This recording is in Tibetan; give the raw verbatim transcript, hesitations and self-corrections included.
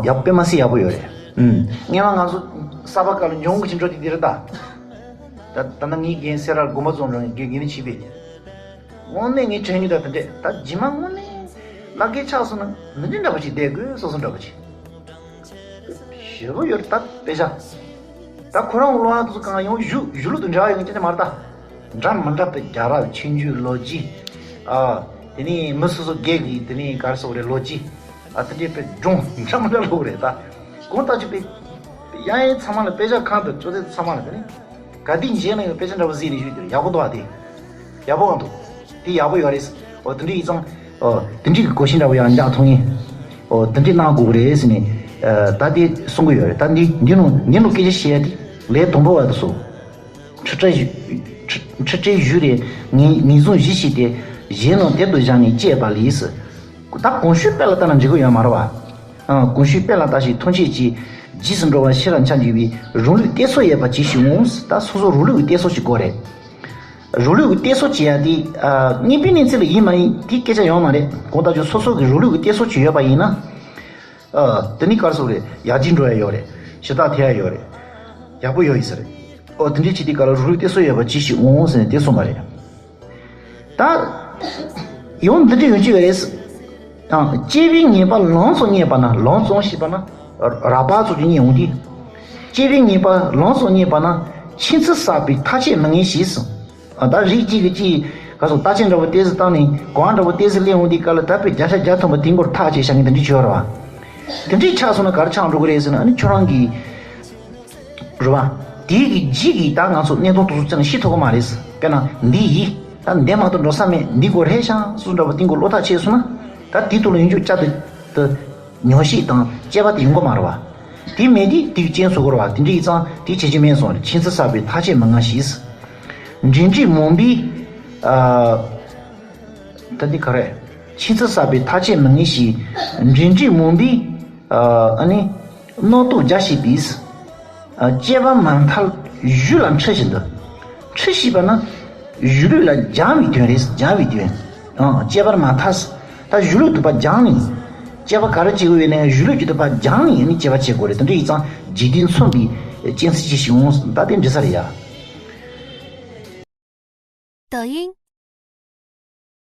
ཡག་པོ་དཔེ་མ་སྲིད་ཡག་པོ་ཡོད་རེད། ཨུམ། སྔོན་མ་ང་ཚོ་གསར་པ་སྐབས་ལ་འབྱུང་གི་ཕྱིན་འགྲོ་དེ་འདི་རེད་ད། ད་ད་ནང་ངའི་རྒན་སེ་ར་དགོན་པ་རྫོང་རང་གི་དགེ་རྒན་བྱས་པས། དངོས་གནས་ངའི་དྲན་རྒྱུ་ད་དེ་འདྲས་ད་རྗེས་མ་དངོས་གནས་བླ་རྒན་ཆགས་སོང་ན་འདི་འདྲས་འདྲ་པོ་ཅིག་བསྡད་དགོས་སོ་སོ་འདྲ་པོ་ཅིག་ཞེ་པོ་ཡོད་རེད་ད་དཔེ་ཆ། ད་ཁོ་རང་སློབ་མ་དེ་ཚོ་གང་ཡོང་གཞུག་གཞུག་ལུགས་དུ་འབྲེལ་བ་ཡོང་གི་ཅི་ནས་མ་རེད་ད། འདྲ་མི་འདྲ་པའི་རྒྱལ་རབས་ཆོས་འབྱུང་ལོ་རྒྱུས། ཨ། དེ་ནས་མི་སོ་སོ་སྒེར་གྱི་དེ་ནས་ག་རེ་ཟེར་དགོས་རེད་ལོ་རྒྱུས། ཨ་དེ་འདྲའི་དཔེ་སྒྲུང་འདྲ་མི་འདྲ་ཀློག་རེད་ད། གང་ལྟར་ཅིག་དཔེ། ཡང་ཡང་ཚང་མ་ལ་དཔེ་ཆ་ཁང་དུ་ཅོ་ཚེ་ཚང་མ་ལ་དེ་ནས། ག་དུས་མཇལ་ན་ཡང་དཔེ་ཆ་འདྲ་པོ་གཟིགས་ནས་བཞུགས་དེ་ཡག་པོ་འདུག་ཨ་དེ། ཡག་པོ་གང་འདུག་དེ་ཡག་པོ་ཡོད་རེད། ཨོ་དེ་འདྲའི་ཡིག་ཚང་། ཨོ་དེ་འདྲའི་གི་གོ་ཤེས་འདྲ་པོ་ཡང་འཇགས་ཐུབ་ངེས། ཨོ་དེ་འདྲའི་གནང་དགོས་ཀྱི་རེད་ཟེར་ནས། ཨ་ད་དེ་གསུང་གི་ཡོད་རེད་ད་འདི་འདི་ནང་འདི་ནང་སྐད་ཆ་བཤད་ཡ་དེ་ལས་དང་པོ་བ་དེ་སོ། ཁྲི་ཁྲི་ཁྲི་ཁྲི་བཞུགས་རེ་ངེས་ངེས་བཟུང་གཞི་ཞིག་སྟེ་གཞན་རྣམས་དེབ་ཏུ་བཞག་ནས་བཅད་པ་ལས་སུ། ད་གོང་ཞུས་དཔེ་ལ་ལྟ་ན་འགྲིག་གི་ཡོད་མ་རེད་བ། ཨ་གོང་ཞུས་དཔེ་ལ་ལྟ་ཞིག་ཐམས་ཅད་ཀྱི་རྗེས་སུ་འགྲོ་བ་ཤེས་རབ་འཆང་གི་བའི་རང་ལུགས་གཏད་སོ་ཡོད་པ་ཅིག་ཞིག་འོང་ད་སོ་སོ་རང་ལུགས་ཀྱི་གཏད་སོ་ཞིག་དགོས་རེད། རང་ལུགས་ཀྱི་གཏད་སོ་བྱེད་ཡ་དེ་ཨ་དངོས་པོའི་གནས་ཚུལ་ལ་ཡིན་མ་ཡིན་དེའི་སྐད་ཆ་ཡོད་མ་རེད་གང་ལྟར་ཀྱང་སོ་སོ་གི་རང་ལུགས་ཀྱི་གཏད་སོ་ཅིག་ཡོད་པ་ཡིན་ན། ཨ། དེ་ནི་ག་རེ་ཟེར་དགོས་རེད། ཡར་རྒྱས་འགྲོ་ཡ་ཡོད་རེད། ཞུ་དག་ཐེབས་ཡ་ཡོད་རེད། ཡག་པོ་ཡོད་ཡིན་ས་རེད། ཨོ་དེ་འདྲའི་བྱེད་དུས་སྐབས་ལ་རང་ལུགས་གཏད་སོ་ཡོད་པ་ཅིག་ཞིག་འོང་ཟེར་ནས་དེ་གསུངས་པ་རེད། ད། ཡང་འདི་འདྲ་ཡོང་གི་ཡོད་རེད། ཨ། སྐྱེས་པའི་ངེས་པ་ལམ་སང་རྙེད་པ་ན་ལམ་སང་ཞེས་པ་ན། རགས་པ་ཚོ་གི་རྙེད་འོང་དུས། སྐྱེས་པའི་ངེས་པ་ལམ་སང་རྙེད་པ་ན་མཁྱེན་ཚུལ་བསགས་པའི་ཐག་བཅད་མི་ངེས་ཞེས་སོ། ཨ་ད་རིགས་གཅིག་གིས་གཅིག་ག་སོ་རྟགས་ཅན་འདྲ་བོ་ཏོག་ཙམ་བཏང་ནས་གོང་འདྲ་བོ་ཏོག་ཙམ་སླེབས་འོང་དུས་སྐབས་ལ་ད་དཔེ་བརྒྱ་ཆ་བརྒྱ་ཐམ་པ་དེ་མགོར་ཐག་བཅད་བཞག་མཁན་དེ་འདྲ་བྱོས་ར་བ། དེ་འདྲས་ཆགས་སོང་ན་ག་རེ་ཆགས་འགྲོ་གི་རེད་ཟེར་ན་ཨ་ནི་ཁྱོད་རང་གི་རེད་བ། དེའི་གི་རྗེས་ཀྱི་ད་ང་ཚོ་གནད་དོན་དེ་ཚོ་རྩད་ནས་ཤེས་ཐུབ་ཀྱི་མ་རེད། དཔེར་ན་འདི་ཡིས་ད་འདས་མ་ཐག་འགྲོ་ས་མེད་འདི་མགོ་རེད་ཤག་སུ་འདྲ་བོ་དེ་མགོ་བློ་ཐག་ཆད་སོང་ན་ད་དེའི་ཐོག་ལ་ཡིན་རྒྱུ་བསྐྱར་དུ་དུ་ཉོག་བཤད་དང་དཔྱད་པ་དེ་ཡོང་གི་མ་རེད་བ། དེ་མེད་དུས་དེའི་རྐྱེན་བཟོ་དགོས་རེད་བ། དེ་འདྲ་ཡིན་ཙང་དེ་བྱེད་རྒྱུ་མེད་སོང་རེད། མཁྱེན་ཚུལ་བསགས་པའི་ཐག་བཅད་མི་ངེས་ཞེས། འདྲེན་འདྲིས་མང་པོས། ཨ། ད་འདི་ག་རེ། མཁྱེན་ཚུལ་བསགས་པའི་ཐག་བཅད་མི་ངེས་ཤིང་། འདྲེན་འདྲིས་མང་པོས། ཨ་ནི། རྣོ་རྟུག་རྒྱ་ཞེས་པས། དཔྱད་པ་མ་མཐར་གཞུ་ལ་འཁྲུ་བཞིན་དུ། འཁྲུ་ཞེས་པ་ནི། གཞུང་ལུགས་ལ་སྦྱང་བའི་དོན་རེད། སྦྱང་བའི་དོན། ཨང་། དཔྱད་པ་མ་མཐར། ད་གཞུང་ལུགས་དུ་བ་སྦྱང་ནས། དཔྱད་པ་ག་རེ་བྱེད་དགོས་ཡོད་ན་གཞུང་ལུགས་ཀྱི་དུ་བ་སྦྱང་ནས་ནི་དཔྱད་པ་བྱེད་དགོས་རེད། དེ་འདྲ་ཡིན་ཙང་འཇིག་རྟེན་མཚོན་པའི་སྤྱན་གཟིགས་ཅིག་ཞིག་འོང་ད་དེ་འདྲི་ས་རེད་ཡ། 抖音